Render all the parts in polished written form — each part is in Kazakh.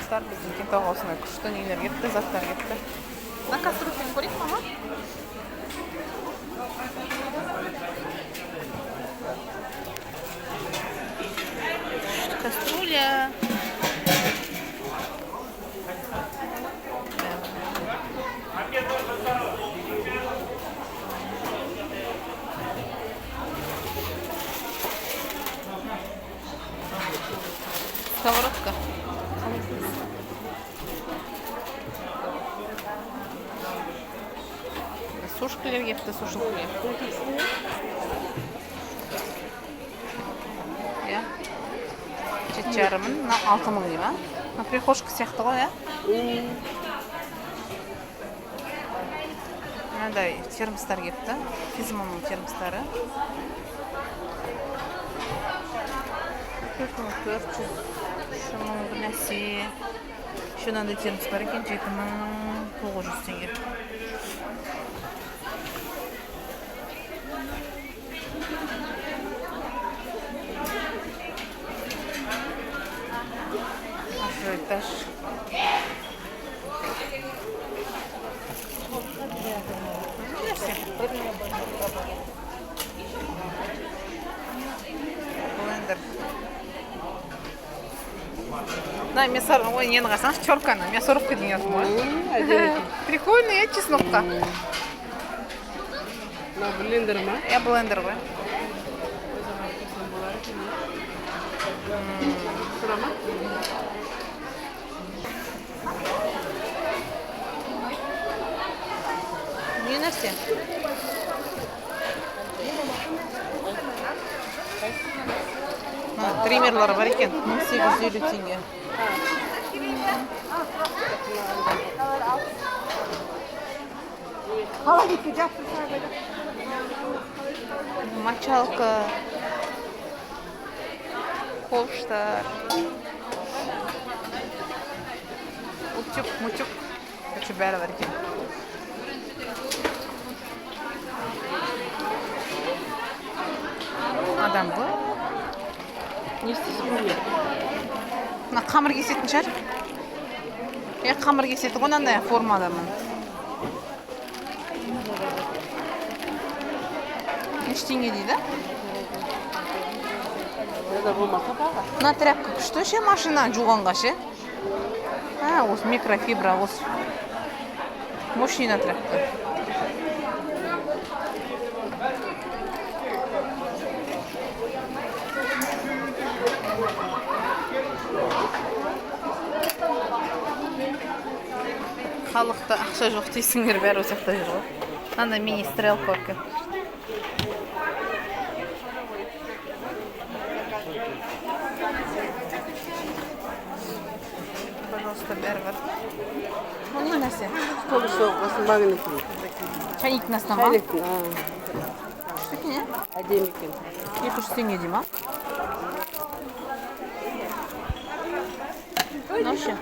Достар, біздің Кентауға осындай күшті нелер кетті, заттар кетті. Мына кастрюльканы көрейік, мама. Күшті кастрюля. Сковородка. Сушкілер кетті, сушилкілер. Иә. 7,5 мың, мына 6 мың дей ма? Мына прихожка сияқты ғой, иә? Мынандай термостар кетті. Физмоның термостары. 4400, 3000 бір нәрсе. Еще мынандай термос бар екен, 7900 теңге. Этаж. Блендер. Мына мясор, ой, нені қарасаңшы, терканы, мясорубка деген аты ғой. Прикольно, иә, чеснокқа. Мына блендер ма? Иә, блендер ғой. Тұра ма? Не нәрсе? Мына триммерлар бар екен, 1850 теңге. Мочалка, ковштар, утюг, мутюг, короче, бәрі бар екен. Адам көп. Не істейсің бұны? Мына қамыр кесетін шығар. Е, қамыр кесетін ғой мынандай формада мына. Неше теңге дейді? Да болмаса баға. Мына тряпка күшті ше, машина жуғанға ше. А, осы микрофибра, осы. Мощный мына тряпка. Халықта ақша жоқ дейсіңдер, бәрі осы жақта жүр ғой. Мынандай мини стрелка бар екен. Пожалуйста, бәрі бар. Бұл не нәрсе? Столды соғып, магнитный. Чайниктің астына ма? Чайниктің, а. Күшті екен, иә? Әдемі екен. 200 теңге дей ма? Мынау ше?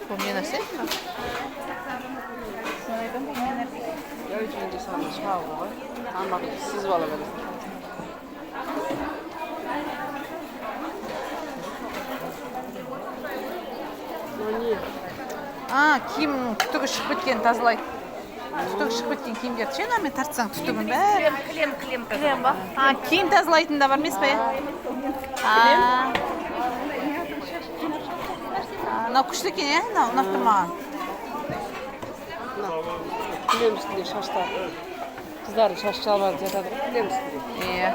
Бұл не нәрсе? Ой, жасаған шығағы ғой. Тамақ сызып ала бересің. Мынау не? А, киім түтігі шығып кеткен тазалайды. Түтігі шығып кеткен киімдерді ше, мынамен тартсаң түтігін бәрі. Клем, клем, Клем ба? А, киім тазалайтын да бар емес пе? А. Мынау күшті екен, иә? Мынау ұнап тұр маған. Мынау кілем үстінде шаштар. Қыздардың шаш шалбары жатады ғой кілем үстінде. Иә.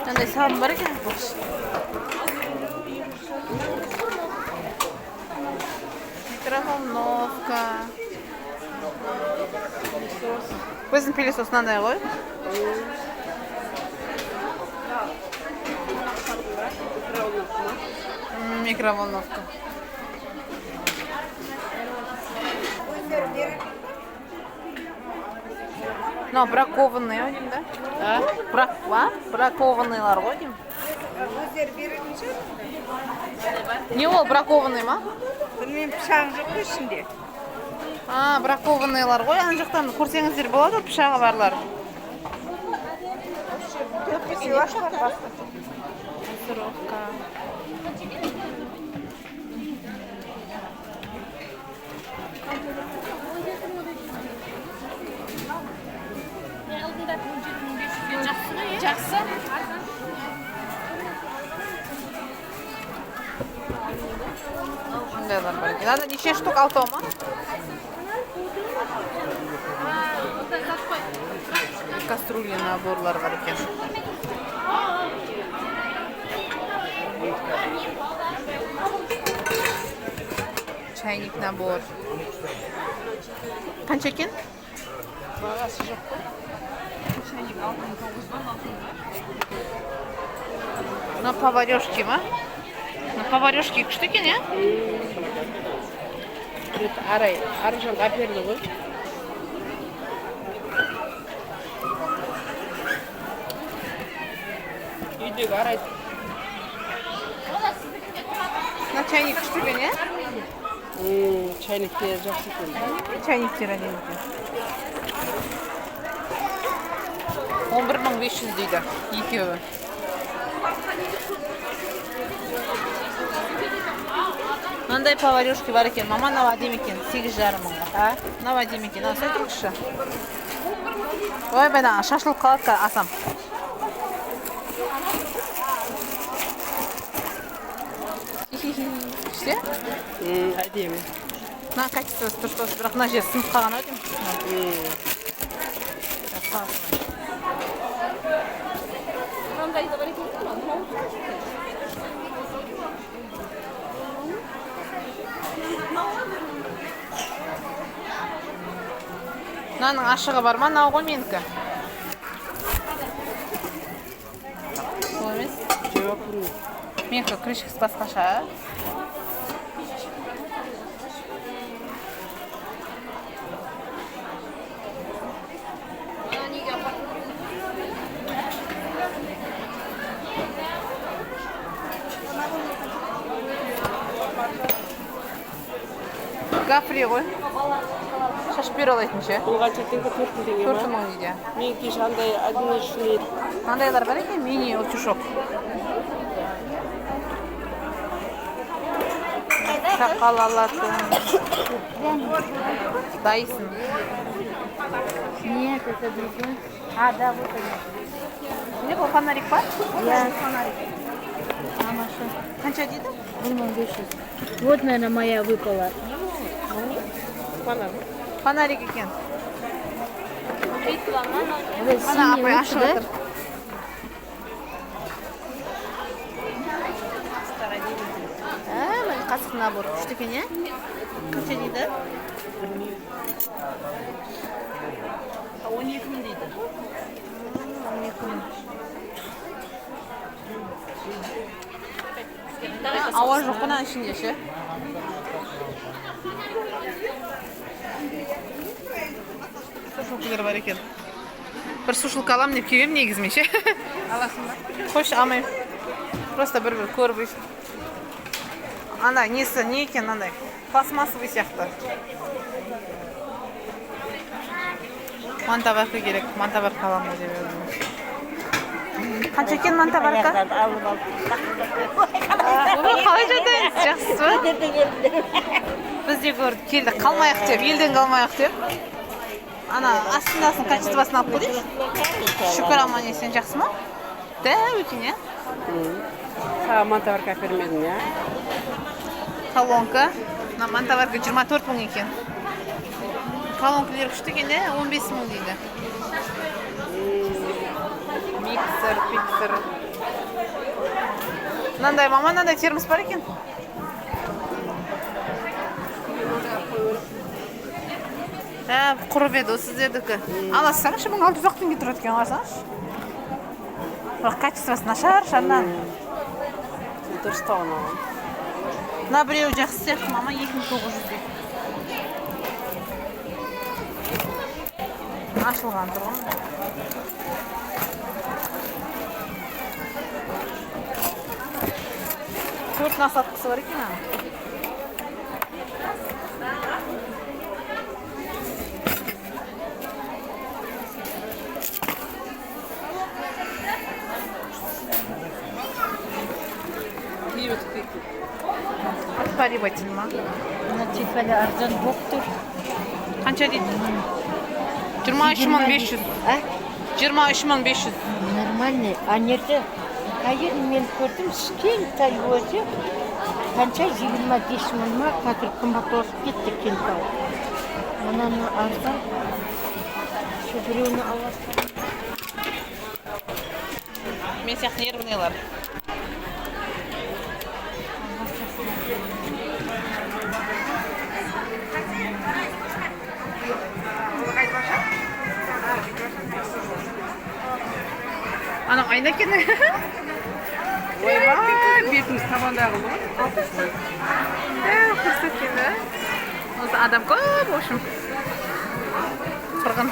Мынандай сабын бар екен. Микроволновка. Біздің пылесос мынандай ғой. Микроволновка. Мынау бракованный ау деймін да? А? Брак, а? Бракованныйлар ғой деймін. Өздері беретін шығар. Не ол бракованный ма? Білмеймін, пышағы жоқ қой ішінде. А, бракованныйлар ғой, ана жақтан көрсеңіздер болады ғой, пышағы барлар. Сыровка. Жақсы. Мындайлар бар екен. Анда неше штук, алтау ма? Кастрюля наборлар бар екен. Чайник набор. Қанша екен? Бағасы жоқ қой. Чайник 6900 ба, 6000 ба? Мына поварешки ма? Мына поварешки күшті екен, иә? Это Арай, Аружанға әперді ғой. Үйдегі Арай. Мына чайник күшті екен, иә? Чайниктер жақсы екен. Чайниктер әдемі екен. 11 500 дейді екеуі. Мынандай поварешки бар екен. Мама, мынау әдемі екен. 8,5 мыңға. А? Мынау әдемі екен. Мынау тұрыңызшы. Ойбай, мына шашылып қалады қазір, асам. Күшті? Әдемі. Мына качествосы дұрыс болса, бірақ мына жері сынып қалған ау деймін. Жақсы. Мынандай да бар екен ғой, мынау. Мынаның ашығы бар ма? Мынау ғой менікі. Сол емес? Жоқ, білмеймін. Менікі крышкасы басқаша. Гафри ғой. Шаш бере алайтын ше. Бұл қанша теңге? 4000 теңге Төрт ма? мың дейді. Мен кеше андай одиночный. Мынандайлар бар екен, мини утюжок. Сақал алатын. Дайсон. Нет, это другой. А, да, вот они. Не, бұл фонарик па? Я. Мамаша. Қанша дейді? 1500. Вот, наверное, моя выпала. Фонарь. Фонарик екен. Вот Ана синий апай лучше, ашып да? жатыр. А, міне қасық набор күшті екен, иә? Қанша дейді? 12 000 дейді. 12 000. Ауа жоқ қой мынаның ішінде ше. Сушилкалар бар екен. Бір сушилка аламын деп келгенмін негізі мен ше. Аласың ба? Қойшы, алмаймын. Просто бір бір көріп өйстіп. Ана несі не екен, андай пластмассовый сияқты. Мантоварка керек, мантоварка аламын деп едім. Қанша екен мантоварка? Алып алып. Ой, қалай жағдайыңыз, жақсысыз ба? Біз де көрдік, келдік, қалмайық деп, елден қалмайық деп. Ана астындасын качествосын алып көрейікші. Шүкір, аман есен, жақсы ма? Дәу екен, иә? Саған мантоварка әпермедім, иә? Колонка. Мына мантоварка 24 000 екен. Колонкалар күшті екен, иә? 15 000 дейді. Миксер, пиксер. Мынандай, мама, мынандай термос бар екен. Ә, құрып еді ғой сіздердікі. Аласаңшы, 1600 ақ теңге тұрады екен, алсаңшы. Бірақ качествосы нашар, шаннан. Дұрыс тауын алған. Мына біреуі жақсы сияқты, мама, 2900 дейді. Ашылған тұр ғой. Төрт насадкасы бар екен ана. Отпариватель ма? Мына Тефаль арзан болып тұр. Қанша дейді? 23 500. А? 23 500. Нормальный. А нерде? Қайыр, мен көрдім, кішкентай өзі. Қанша, 25 000 ма? Қазір қымбаттасып кетті Кентау. Мынаны арзан. Шу біреуін аласың. Мен сияқты нервныйлар. Анау айна екен. Ойбай, бетіміз табанда қылды ғой. Көрсеткен да. Осы адам көп, в общем. Қырғын.